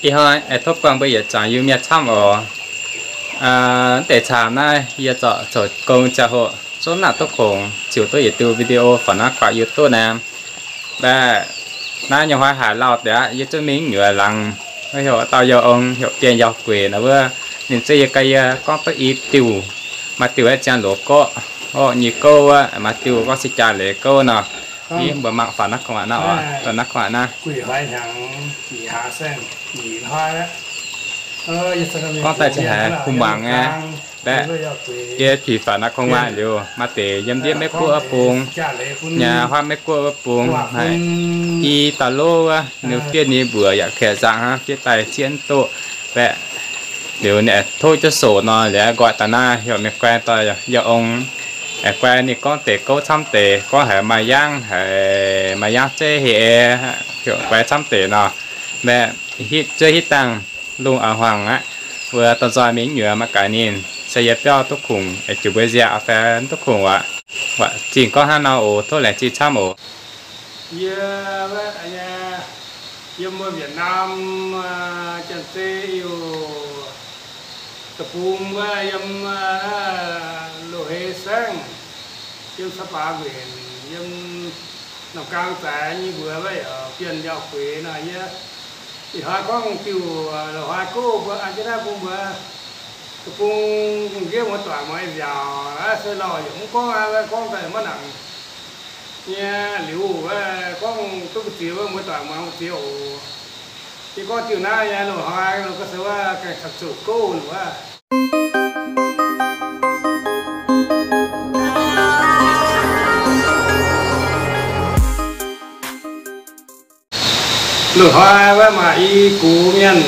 Ih hnoi aengx tov buangh mbuo yietc zuangx Iu-Mienh camv oc. Mv deix caamx naaiv yie zorqv zoux gong ziangh hoc zunv naaic duqv kungx ziux duqv yietc diuh video faaux naaiv guaix YouTube naaiv. Mv baac naaiv nyei hnoi haaix lauh deix aqv, yie zungv mingh nyuoz laangz wuov heuc dauh yauh ong heuc Bienh Yauh Gueix nor wuov, ninh zungv yie ganh yie gorngv duqv i diuh, maaih diuh aeqv, ziangh loz gorqv, orqv, nyei gouv wuov, maaih diuh gorngv se jaa leiz gouv nor. Ih, mbuo mangc faaux naaiv kungx aqv naaiv oc, naaiv kungx aqv naaiv. Gorngv daaih se haiz kuh muangx aqv. Baeqv, yie pic faaux naaiv kungx aqv liuz, maaih deix yiem ndiev Meiv-Guoqv wuov bung, nyei huaav Meiv-Guoqv wuov bung, haiz i dauh lov wuov, ninh fiev ninh mbuox yaac kaeqv nzangc hnangv, fiev daaih zieqv mv duqv. Baeqv, liuz ninh tov jienv soc nor, liuz nqoi daaih naaiv heuc mienh guai dauh yauh ong, guai ninh gorngv deix gouv camv deix, gorngv haiz maaih yangv, haiz maaih yangv zeiv heh, heuc guai camv deix nor. Mbaeqv, zuov hitv dangh lungh a'hmuangx aqv, mbuo dorh nzoih mingh nyuoz maiv gaix ninh, se yie biauv duqv kungx, jiex mbuo nziaauc fai duqv kungx aqv. Zingh gorngv hnangv nor oc. Tov laengz zingh camv oc. Yie, yiem mbuo Việt Nam, Janx-Zei Iu-Mienh deic-bung wuov, yiem Loz-Hei Saengv, yiem Saa Baac Nquenc, yiem Namh Gaang Zaaix nyei mbuox wuov, Bienh Yauh Gueix nor. Yie ih hnoi gorngv diuh loz-hnoi gorngv mbuo an jienv naaiv bun mbuo deic-bung gungv ndiev muoz-doic muangx nziaauc. Aav, se lauh yaac mv gorngv aqv, gorngv daaih maiv nangc nyei liuz wuov, gorngv duqv mbu'ziex wuov muoz-doic muangx mbu'ziex oc. Yie gorngv diuh naaiv nyei loz-hnoi, loz-hnoi se wuov gaengh caux zuqc gouv wuov. Loz-hnoi wuov maaih i gux mienh,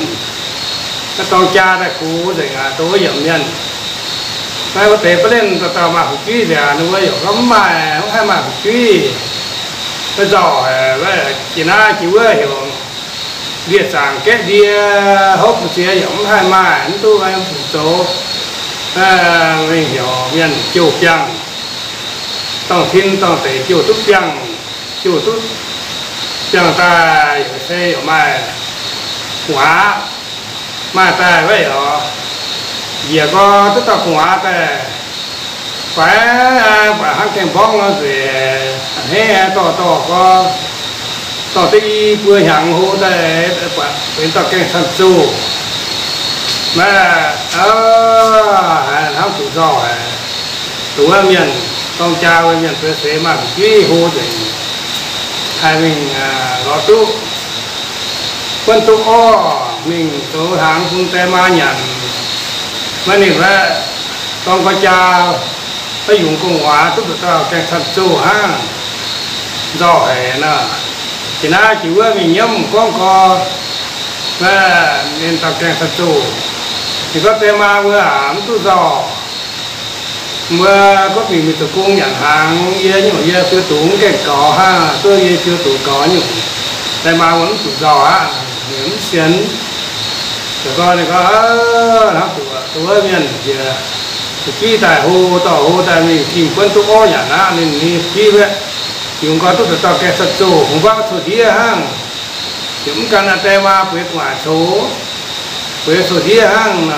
dorng jaa daaih gux nzengc aqv, dongh wuov yiemc mienh. Naaiv wuov deix ba'lienh dauh dauh maaih fu'jueiv nziaauc, ninh mbuo yaac gorngv mv maaih, mv haih maaih fu'jueiv. Wuov nzauh haic, jiex naaiv jiex wuov heuc ndie-zaangc gaeqv ndie, hopv mbu'ziex yaac mv haih maaih, mv duqv fu'zoux. Mingh heuc mienh jouh biangh, dorng-tin dorng-deic jouh duqv biangh, jouh duqv biangh daaih yaac se yaac maaih gu'nguaaz, maaih daaih wuov yaac njiec gorx duqv dauh gu'nguaaz daaih, faix, faix hnangv gaeng-mborngv nor nzueic, a'hneiv dorh dorh gorx, dorh duqv i buo hnyangx hlo daaih, benx dauh gaeng camv-zoh. Maiv, haiz hnamv zuqc nzauh haic. Dongh wuov mienh dorng jaa wuov mienh beu seix maaih fu'jueiv hlo nzengc, haih mingh lorz duqv, buonv duqv orv, mingh zoux hnaangx bun die maa nyanc. Maiv ninh mbaeqv dorng gau jaa, maiv yungz gu'nguaaz duqv nduqc dauh gaeng camv-zoh hnangv. Nzauh haic nor. Jiex naaiv jiex wuov mingh nyiemv gorngv gorx, ninh dauh gaeng camv-zoh, ninh gorngv, Die maa mbuo aac, mv duqv nzauh. Mbuo gorngv mingh mingh zoux gong nyanc hnaangx, yie nyungc yie fiou dungz gaengh gaux hnangv, duqv yie fiou dungz gaux nyungc. Die maa mbuo mv zuqc nzauh aqv, mv sienx. Zoux gau ninh gorngv, hnangv zuqc wuov mienh jiex, zuqc jiv daaih hlo, dorh hlo daaih mingh ging buonv duqv orv nyanc aqv. Ninh nyei jiv wuov, yungz gau duqv dauh dauh gaeng camv-zoh, hungx baav coux ndiev hnangv. Yaac mv gan die maa bueix gu'nguaaic coux, bueix coux ndiev hnangv.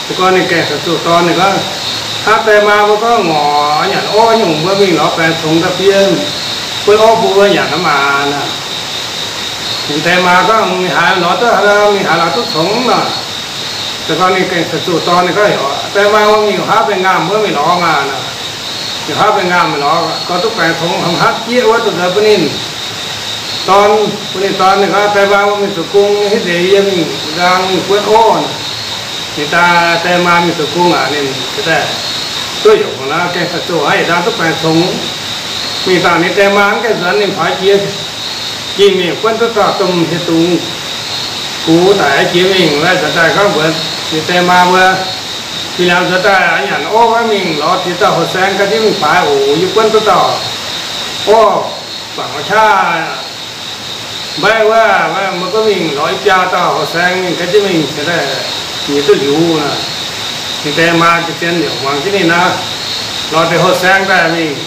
Zoux gau ninh gaeng camv-zoh dorn ninh gorngv, Hnangv die maa mbuo gorngv ngorc nyanc orv nyungc, mbuo mingh lorz baengx congx daaih bun, buonv orv bun mbuo nyanc maah. Ninh die maa gorngv, Mingh haaix lorz duqv, mingh haaix lorz duqv congx nor. Zoux gau ninh gaeng camv-zoh dorn ninh gorngv, Die maa mbuo mingh haav baengh ngaamh wuov mingh lorz maah. Mingh haav baengh ngaamh mingh lorz, gau duqv baengx congx hnangv haav jieqv wuov duqv nzuonx bun ninh dorn, bun ninh dorn ninh gorngv, Die maa mbuo mingh zoux gong, hitv deix yie mingh nqaang mingh buonv orv. Ninh daaih die maa mingh zoux gong aac, ninh duqv yaac naaiv gaeng camv-zoh hnangv yietc ndaang duqv baengx congx. Mingh dangh ninh die maa mv gaengh nzuonx, ninh faix jiex, jiex mingh buonv duqv dauh domh hieh dungz gux daic jiex mingh, nzuonx daaih gorngv mbuox ninh die maa mbuo, Mingh liuz nzuonx daaih nyanc orv wuov mingh lorz jiex dauh hoh saeng ga'ndiev mingh faix oc. Yie buonv duqv dauh orv guangc qaqv mbaiv wuov, mbuo gorngv mingh lorz i biaa dauh hoh saeng mingh ga'ndiev mingh, ninh duqv liuz. Ninh die maa zien-zien liouc muangx jienv ninh naaiv, lorz deix hoh saeng daaih mingh,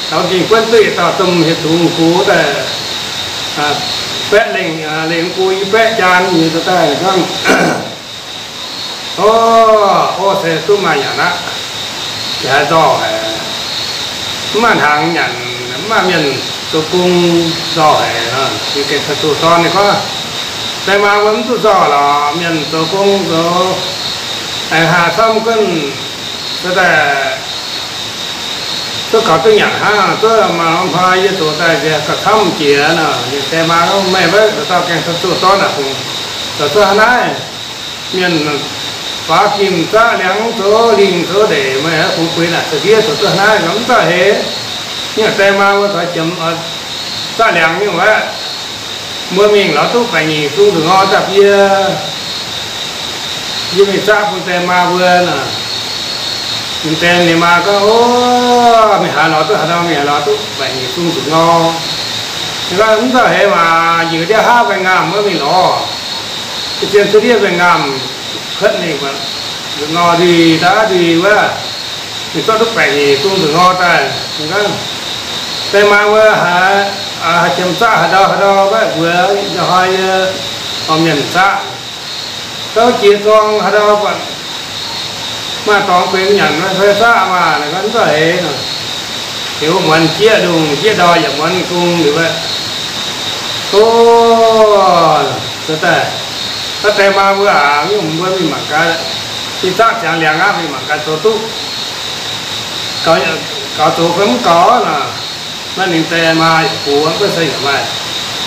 taux gengh buonv duqv yietc dauh domh hieh dungz gux daaih, Baeqv lengh, lengh gux i baeqv jaan nyei daaih gorngv, o, o, se duqv maaih nyanc aqv. Yaac haaix nzorh haic, mv maaih hnaangx nyanc, mv maaih mienh zoux gong nzorh haic nor. Yie gengh caux zuqc dorn ninh gorngv, daaih maa mbuo mv duqv nzorh lorqc, mienh zoux gong zoux, aengx haaix camv gunv se daaih duqv gaux duqv nyanc hnangv, duqv maaih norm hnoi yie zoux daaih nziex gauh camv jiex nor. Ninh daaih maa gorngv, meih mbuo dauh gengh caux zuqc dorn aqv, fungc zoux duqv hnangv naaiv. Mienh faaux gimh zaqv liangx zoux lingh zoux ndeic, meih fungx buix naaic za'ndiev zoux duqv hnangv naaiv, mv zauh heix. Ninh daaih maa mbuo taux jiem zaqv liangx nyungc aqv, mbuo mingh lorz duqv baeqc nyeic zung nzuqc ngor daaih bie, yie mingh zaqv bun daaih maa mbuo nor. Ninh daaih ninh maa gorngv, o, mingh haaix lorz duqv haaix nor, mingh haaix lorz duqv baeqc nyeic zung nzuqc ngor. Ninh gorngv, mv zauh heix maah, njiec ndiev haav mbaengx-ngaamh wuov mingh lorz. Zien cuotv ndiev mbaengx-ngaamh, kuotv ninh nzuqc ngor ndui daav ndui wuov, ninh zorqv duqv baeqc nyeic zung nzuqc ngor daaih. Ninh gorngv, daaih maa mbuo haaix, haaix jiem zaqv haaix ndau haaix ndau wuov, mbuox hnoi yie, o, mienh zaqv. Gorngv jiex zuangx haaix ndau buatc maaih dorngx benx nyanc, maiv fai zaqv maah, ninh gorngv mv zauh heix nor. Liuz muonz jieqv lungh jieqv ndorm yaac muonz gong liuz aqv. O, zoux daaih, daaih maa mbuo aac, mbuo mingh mangc gaax, mingh zaqv ziangx liangx aqv, mingh mangc gaax zoux duqv, gaux zoux fai mv gaux nor. Naaiv ninh daaih maa yaac gox, mv baac se yaac maaih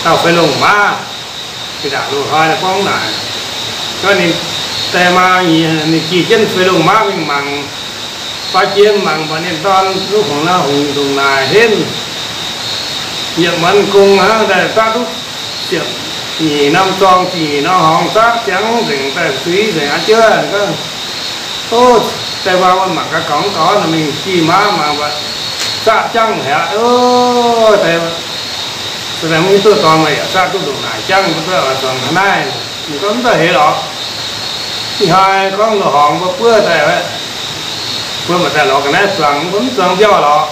dauh fei longh maah. Zinh ndaangc loz-hnoi gorngv naaic, gorngv ninh daaih maa nyei, ninh jih jienv fei longh maah mingh mangc, baav jiem mangc mbuox ninh dorn, duqv hungx nor hungx ndongc naaic henv, yietc muonz gong hnangv daaih zaqv duqv ziepc nyeic norm zorng, ziepc nyeic norm horngz, zaqv ziangx nzengc daaih zuiz nzengc aqv. Jienv gorngv, o, daaih maa mbuo mangc gaax gaux mv gaux nor. Mingh jih maah mangc mbuox zaqv jangv haic aqv. O, daaih se daaih mv hiuv duqv dorn meih yaac zaqv duqv ndongc naaic jangv, mbuo duqv oix zuangx hnangv naaiv. Ninh gorngv mv zauh heix lorqc. Ih hnoi gorngv loz-horngz mbuo buov daaih, mbuo maaih daaih lorz ga'naaiv zuangx, mbuo mv zuangx mbiauh lorqc.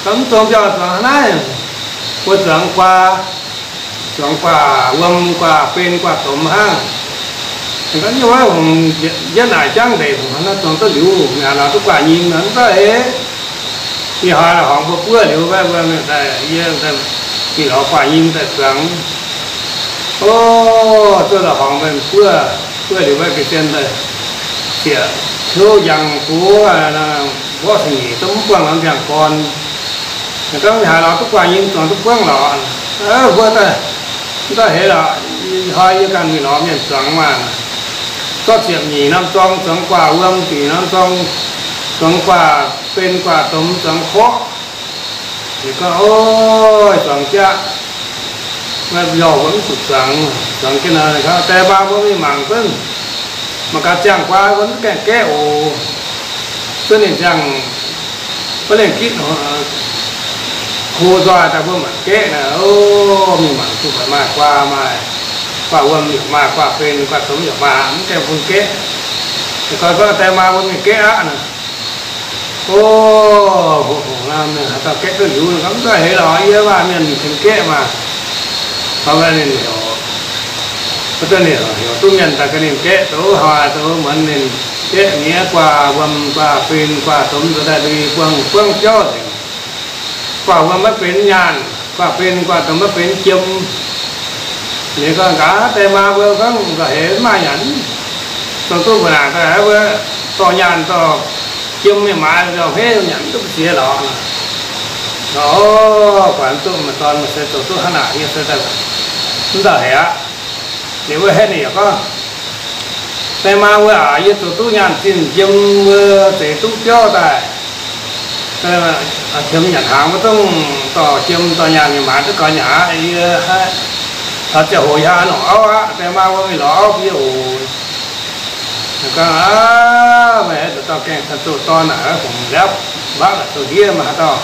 Gorngv mv zuangx mbiauh zuangx hnangv naaiv, mbuo zuangx guaa, zuangx guaav wuom, guaav ben, guaav domh hnangv. Ninh gorngv nyei wuov hungx yietv naaic jangv ndeic, hungx hnangv naaiv zuangx duqv liuz, mingh haaix lorz duqv guaav nyim nor, mv zauh heix. Ih hnoi la'horngx mbuo buov liuz, mbuo daaih, yie daaih mingh lorz guaav nyim daaih zuangx. O, zuov la'horngx mbuo buov, buov liuz mbuo ga'zien daaih zieqc hnyouv njang gox, mborqv cing-nyeic zungv mv buangh lorz ndiangx-gorn. Ninh gorngv haaix lorz duqv guaav nyim zuangx duqv buangv lorqc. Mbuo daaih, mv zauh heix lorqc, ih hnoi yie ganh mingh lorz mienh zuangx maah. Zorqv ziepc nyeic norm zorng zuangx guaav wuom, ziepc nyeic norm zorng zuangx guaav ben guaav domh zuangx korqv. Ninh gorngv, o, zuangx jaqv, maiv mbiauh mbuo mv zuqc zuangx, zuangx jienv nor. Ninh gorngv, daaih maa mbuo mingh mangc gunv, mangc gaax ziangh guaav mbuo mv gaengh gaeqv oc. Zuov ninh ziangh, maiv lengh gitv hlo nzoih daaih mbuo mangc gaeqv naaic, o, mingh mangc duqv maaih guaav, maaih guaav wuom yaac maaih, guaav ben guaav domh yaac maaih, mv gaengh bun gaeqv. Ninh gorngv, gorngv daaih maa mbuo mingh gaeqv aqv naaic. O, hungh hungh nor, mienh haaix dauh gaeqv duqv liuz, gorngv mv zauh heix lorqc, yie maaih mienh tengx gaeqv maah. Gorngv ninh heuc, gorngv ninh heuc duqv mienh daaih ganh ninh gaeqv, zoux hnoi zoux muonz ninh gaeqv nyei guaav wuom guaav ben guaav domh zoux daaih ndui buangh buangv biauv nzengc. Guaav wuom maiv benx nyaanh, guaav ben guaav domh maiv benx jiem. Ninh gorngv, nqa'haav deix maa mbuo gorngv nzauh heix mv maaih nyanc, dongh duqv mbuo naaic daaih mbuo dorh nyaanh dorh jiem mingh maaiz nzauh heix nyanc duqv mv ziex lorqc. O, buatc duqv maaih dorn maaih se zoux duqv hnangv naaic, yie se daaih mv nzauh heix aqv. Ninh mbuo henv ninh yaac gorngv, deix maa mbuo aac, yie zoux duqv nyaanh zinh jiem mbuo zeix duqv biauv daaih, qiemx nyanc hnaangx mbuo zungv dorh jiem dorh nyaanh mingh maaiz duqv gaux nyei aqv. Yie taux ziangh hoc yie hnangv nongc auv aqv. Deix maa mbuo mingh lorz auv bun yie oc. Gorngv, aav, meih haaix dauh dorh gaengh caux duqv dorn naaic, fungc liaapv mbaeqv naaic duqv ndiev maaih haaix dauh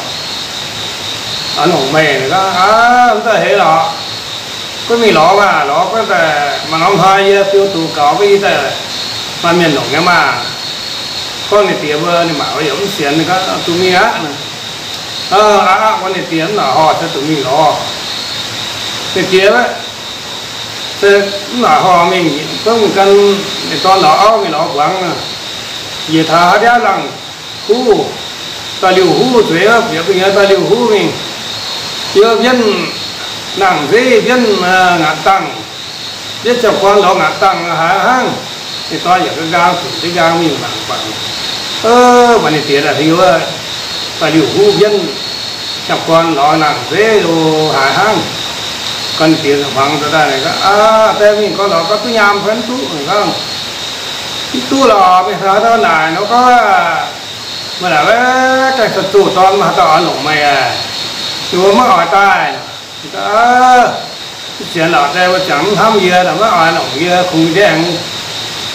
aqv nongc meih. Gorngv, aav, mv zauh heix lorqc. Gunv mingh lorz maah, lorz gunv daaih maaih norm hnoi yie biou duqv gaux, gunv yie daaih maaih mienh longc nyei maah. Gorngv ninh diex mbuo, ninh mangc yaac mv sienx, ninh gorngv, zuqc mingh aqv. Aav, aqv, aqv, gorngv ninh diex mv nangc horh, se zuqc mingh lorz. Ninh diex Se mv noic horh mingh, zungv gan ninh dorn lorz auv mingh lorz mbuangz. Njiec taux haaix ndiav laangh huv, daaih liuh huv zueiz, bieqc mbuo nyei daaih liuh huv mingh, yiem mbienv nangc nzeiv, mbienv ngaatc dangh, mbienv ziangh gorn lorz ngaatc dangh haaix hnangv. Ninh dorn yaac nqaang zuqc jienv nqaang mingh mangc guangc. Maaih ninh diex daaih heuc wuov, daaih liuh huv mbienv ziangh gorn lorz nangc nzeiv lo haaix hnangv. Gan diex hmuangx daaih, Aa, daaih mingh gorngv lorz gorngv duqv nyaam fai mv duqv? Ninh gorngv, Mv duqv lorqc, mingh haaix dauh naaic nor gorngv, meih naaic gaengh daaih zoux dorn, haaix dauh oix longc meih aqv? Ninh mbuo maiv oix daaih. Mv sienx lorqc, daaih mbuo ziangx mv hnamv yie, maiv oix longc yie, kungx ndaengx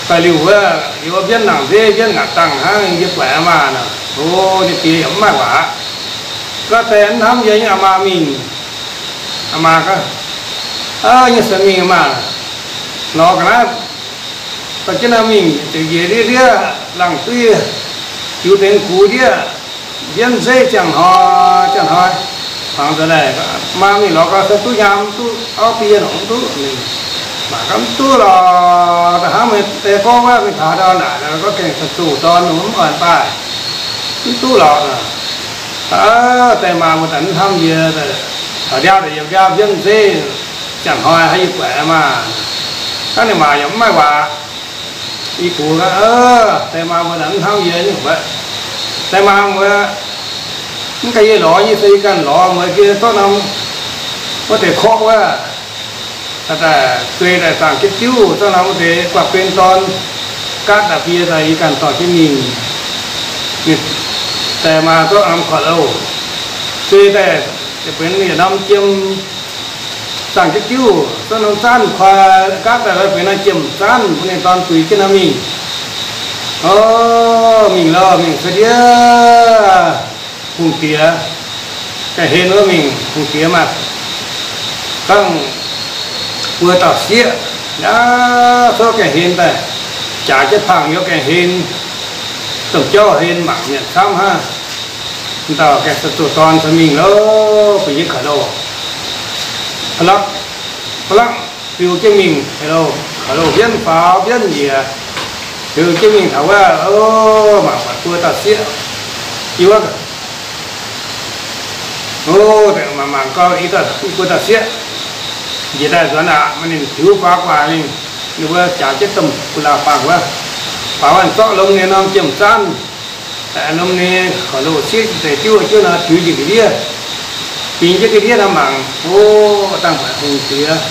daaih liuh wuov, yie mbienv nangc nzeiv, mbienv ngaatc dangh hnangv, yie buatc aqv maah. O, ninh diex yaac mv maaih waac. Gorngv daaih mv hnamv yie nyei, aa, maa mingh. Aa, maa gorngv, Aa, yie se mingh maah. Lorz ga'naaiv dorh jienv naaiv mingh, ziouc njiec ndiev ndiev laangh duiv, jiux dengx gux ndiev, mbienv nzeiv ziangh hnoi ziangh hnoi. Hmuangx daaih, Maa mingh lorz gau se duqv nyaam, mv duqv auv bie longc mv duqv. Mangc gaax mv duqv lorqc, da'hnangv meih deix gorngv wuov, mingh taux haaix dauh naaic gorngv gaengh zoux dorn, mv oix daaih, mv duqv lorqc. Aa, daaih maa mbuo daaih mv hnamv yie, taux ndiangv daaih yiem ndiangv mbienv nzeiv ziangh hnoi haiz yie buatc maah. Hnangv ninh maa yaac mv maaih waac. Yie gux, Daaih maa mbuo naaic mv hnamv yie nyei, daaih maa mbuo mv gaengh yie lorz, yie se yie ganh lorz, mbuo yie zorqv norm wuov deix korqv wuov, daaih zuei daaih zaangc jienv diuv, zorqv norm wuov deix guaav ben dorn gaatv daaih bun yie, daaih yie ganh dorh jienv mingh. Ninh daaih maa zorqv norm korv-louh zuei daaih, benx yietc norm jiem zaangc jienv diuv, zorqv norm zaanv koi gaatv daaih benx norm jiem zaanv bun ninh dorn buix jienv nor mingh. O, mingh loh, mingh cuotv ndiev hungh diex ga'hlen wuov mingh. Hungh diex maaih gangh buo dauh sieqv, yaac tov ga'hlen daaih jaax jienv pangh yiem ga'hlen, domh jauv hlen mangc mienh camv hnangv. Dauh gaengh zoux dorn cuotv mingh loh, bun yie korv-louh, ba'laqv, ba'laqv fiuv jienv mingh, korv-louh mbienv faaux mbienv njiec, fiuv jienv mingh taux wuov, o, mangc buatc buo dauh sieqv, yie wuov, o, mangc mangc gau, i dauh, i buo dauh sieqv njiec daaih nzuonx aqv. Maaih ninh tiux faaux gu'nguaaic mingh, ninh mbuo jaax jienv domh gu'laac bangh wuov, faaux wuov zorqv longx nyei norm jiem zaanv, longx nyei korv-louh sieqv deix diuv jienv nor, tiux njiec ga'ndiev, bingx jienv ga'ndiev nor mangc, o, dangh buatc hungh diex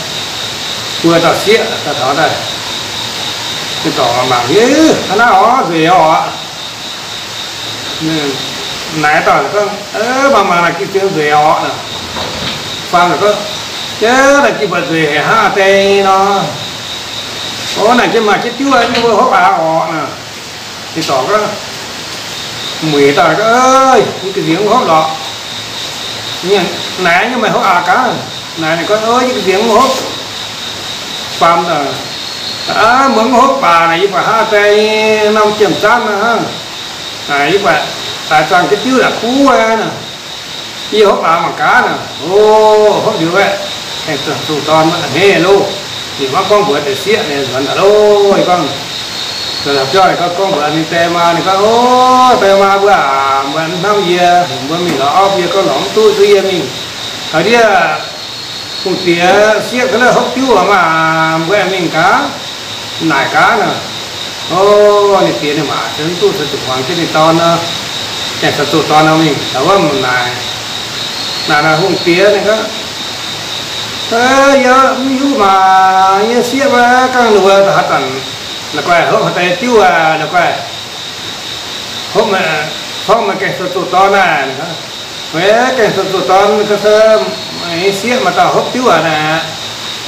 buo dauh sieqv daaih taux daaih. Ninh dorc mangc, hnangv naaiv orv nzueic orv. Naaic dauh gorngv, mangc mangc naaic gengh nzueic orv nor. Faam gorngv, jauv naaic gengh buatc nzueic haic hnangv deix nor. O, naaic jienv maaih jienv diuv, mbuo hopv aqv orv nor. Ninh dorc gorngv, mueic dauh gorngv, yie ga'nziex mv hopv lorqc. Naaic nyei meih hopv aqv gaax. Naaic ninh gorngv, yie ga'nziex mv hopv. Faam, mbuo mv hopv baac naaic yie buatc hnangv deix norm jiem zaanv nor hnangv. Naaic yie buatc daaih zaangh jienv diuv yaac kuv aqv nor. Yie hopv aqv mangc gaax nor. O, hopv liuz aeqv, gaengh zoux dorn a'hneiv loh. Ninh maiv gorngv mbuox deix sieqv, ninh nzuonx daaih loh. Yie gorngv, nzuonx daaih biauv, yie gorngv, gorngv mbuox ninh die maa, ninh gorngv, O, die maa mbuo aac, mbuo mv hnamv yie, mbuo mingh lorz auv bie gorngv lorz mv duqv, zuov yie mingh taux ndiev hungh diex sieqv ga'naaiv hopv diuv maah, mbuo aengx mingh gaax, naaic gaax nor. O, ninh diex ninh maac se mv duqv, se zuqc muangx jienv ninh dorn nor, gaengh zoux dorn nor mingh taux wuov naaic. Naaic, naaic hungh diex ninh gorngv, Yie mv hiuv maah, yie sieqv wuov gangv ninh mbuo haaix zanc la'guaih hopv haaix deix diuv aac, la'guaih hopv, torngv meih gaengh zoux zuqc dorn naaic. Meih gaengh zoux zuqc dorn ga'sie, sieqv maaih dauh hopv diuv aac naaic,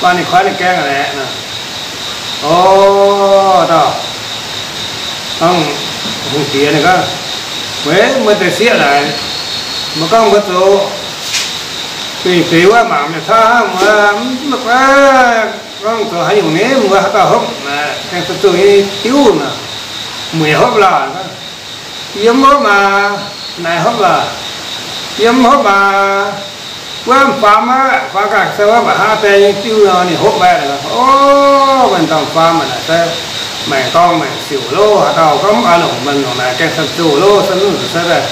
guangc ninh koi ninh gaeng aac naaic. O, dauh, hungh diex ninh gorngv, Meih, meih deix sieqv naaic, meih gorngv mbuo zoux bingh deix wuov mangc mienh camv hnangv, mbuo mv la'guaih gorngv zoux haaix nyungc nyei, mbuo haaix dauh hopv naaic gaengh zoux zuqc nyei diuv nor, mueic hopv lorqc. Yie mv hopv maah, naaic hopv lorqc. Yie mv hopv maah, Wuov faam aqv, faam ganh se wuov mba'hnangv deix nyei diuv nor, ninh hopv mbaeqv, o, maiv dorngh faam aqv naaic, se maengc dorngh maengc siouc loh. Haaix dauh gorngv mv oix longc mienh longc naaic gaeng san zoh loh, se mv zuqc, se daaih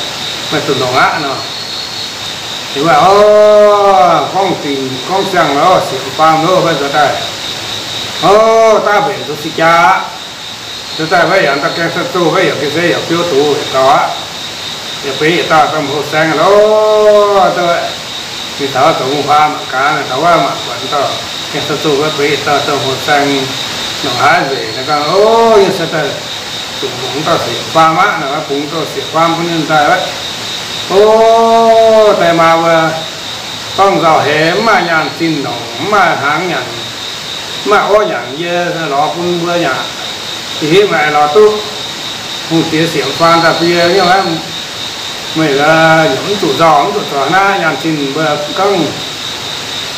maiv zuqc longc aqv nor. Liuz wuov, o, gorngv dingc gorngv siang loh, siepv faam loh, maiv nzuonx daaih. O, daav mbenc zuqc si jaa aqv. Nzuonx daaih maiv yaac daaih gaeng san zoh, maiv yaac gengh se yaac biouv doz yietc dauh aqv. Yaac benx yietc dauh domh houh saeng loh. Ninh taux zoux mungv huaam mangc gaax, taux wuov mangc buatc dauh gaeng san zoh wuov benx yietc dauh domh houh saeng, longc haaix nzengc. Naaiv gorngv, o, yie se daaih zuqc longc dauh siepv faam aqv. Naaic bungx dauh siepv faam bun ninh daaih aqv. O, daaih maa wuov, dorngh nzauh heix, mv maaih nyaanh zinh longc, mv maaih hnaangx nyanc, mv maaih orv nyanc, yie lorz bun mbuo nyanc. Ih hitv maaih lorz duqv hungh diex siepv faam daaih bun yie nyei aqv. Meih yaac mv zuqc nzauh, mv zuqc zoux naaiv nyaanh zinh. Mbuo gorngv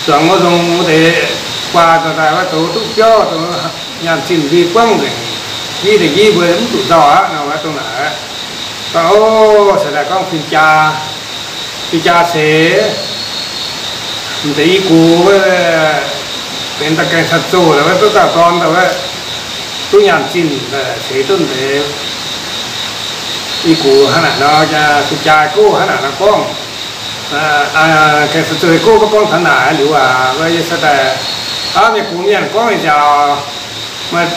zuangx wuov nzong wuov deix guaa daaih wuov, douz duqv biauv, nyaanh zinh mbi buangv nzengc, nqi deix nqi mbuo mv zuqc nzauh aqv nor, wuov dongh naaic. Gorngv, o, se daaih gorngv fin-jaa, fin-jaa ceix, m'deix i gux wuov, benx daaih gaeng san zoh lorqc, wuov duqv dauh dorn daaih wuov, duqv nyaanh zinh, ceix duqv m'deix i gux hnangv naaic nor, fin-jaa gox hnangv naaic nor gorngv. Gaeng san zoh gox maiv gorngv taux naaic liuz aac, wuov yie se daaih, aav, mienh gox mienh gorngv ih nziaauc, maaih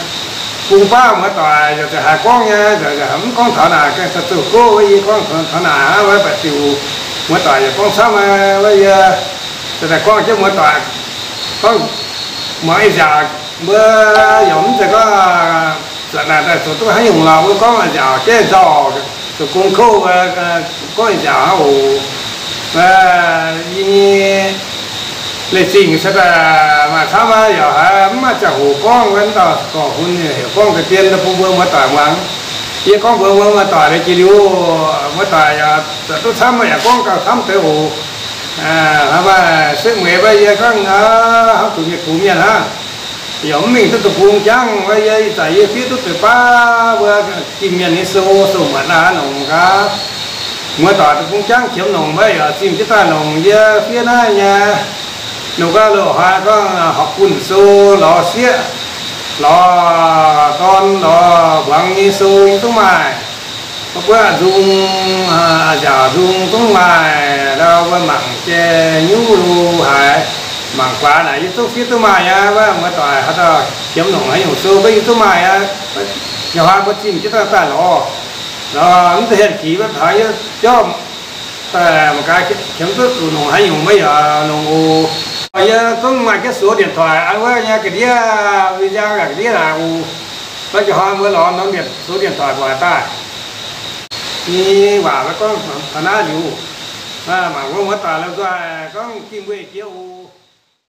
bung baav muoz-doic yaac haiz gorngv nyei, mv gorngv taux naaic. Gaeng san zoh gox wuov yie gorngv taux naaic hnangv, wuov baeqc diuc muoz-doic yaac gorngv camv, wuov yie se daaih gorngv jienv muoz-doic, gorngv muangx ih nziaauc mbuo yaac mv zeiz gorngv zuotc naaic daaih zoux duqv haaix nyungc lorqc. Mbuo gorngv ih nziaauc jaiv nzauh, zoux gong kouv, gorngv ih nziaauc hnangv oc. Yie nyei leiz-zingh se daaih maaih camv, yaac haiz mv maaih ziangh hoc gorngv, wuov dauh gorngv hun heuc gorngv deix dien bun mbuo muoz-doic muangx. Yie gorngv mbuox mbuo muoz-doic liuz jiex liuz, muoz-doic yaac zuotc duqv camv, yaac gorngv gauh camv deix oc. Hnangv maaih setv mueiz maiv yie gorngv hnangv, zuqc mienh gox mienh hnangv, yaac mv mingh duqv deic-bung jangv. Maiv yie ih zanc yie fiev duqv deix baav mbuo Iu-Mienh nyei sou, sou muotc naaiv longc gaax. Muoz-doic deic-bung jangv qiemx longc maiv yaac zimh jienv daaih longc yie fiev naaiv nyei. Ninh gorngv loz-hnoi gorngv horpc bunh sou, lorz sieqv, lorz dorn, lorz muangx nyei sou yie zungv maaih. Mbuo nzung, nziaauc nzung zungv maaih, mbuo mangc jai nyuv lu haaix, mangc guaax naaic yie zungv fiev duqv maaih aqv. Wuov muoz-doic haaix dauh qiemx longc haaix nyungc sou mbuo yie zungv maaih aqv. Ih hnoi mbuo zimh jienv daaih daaih lorz, lorz mv zeiz hienx kix mbuo taux yie jauv daaih mangc gaax qiemx duqv zuqc longc haaix nyungc maiv yaac longc oc. Yie zungv maaih jienv số điện thoại an wuov nyei ga'ndiev, video ga'ndiev naaic oc. Ih hnoi mbuo lorz norm số điện thoại buatc daaih. Ni waac mbuo gorngv taux naaiv liuz, mangc mbuo muoz-doic la'nzuih gorngv zimh mbuo yietc jiex oc.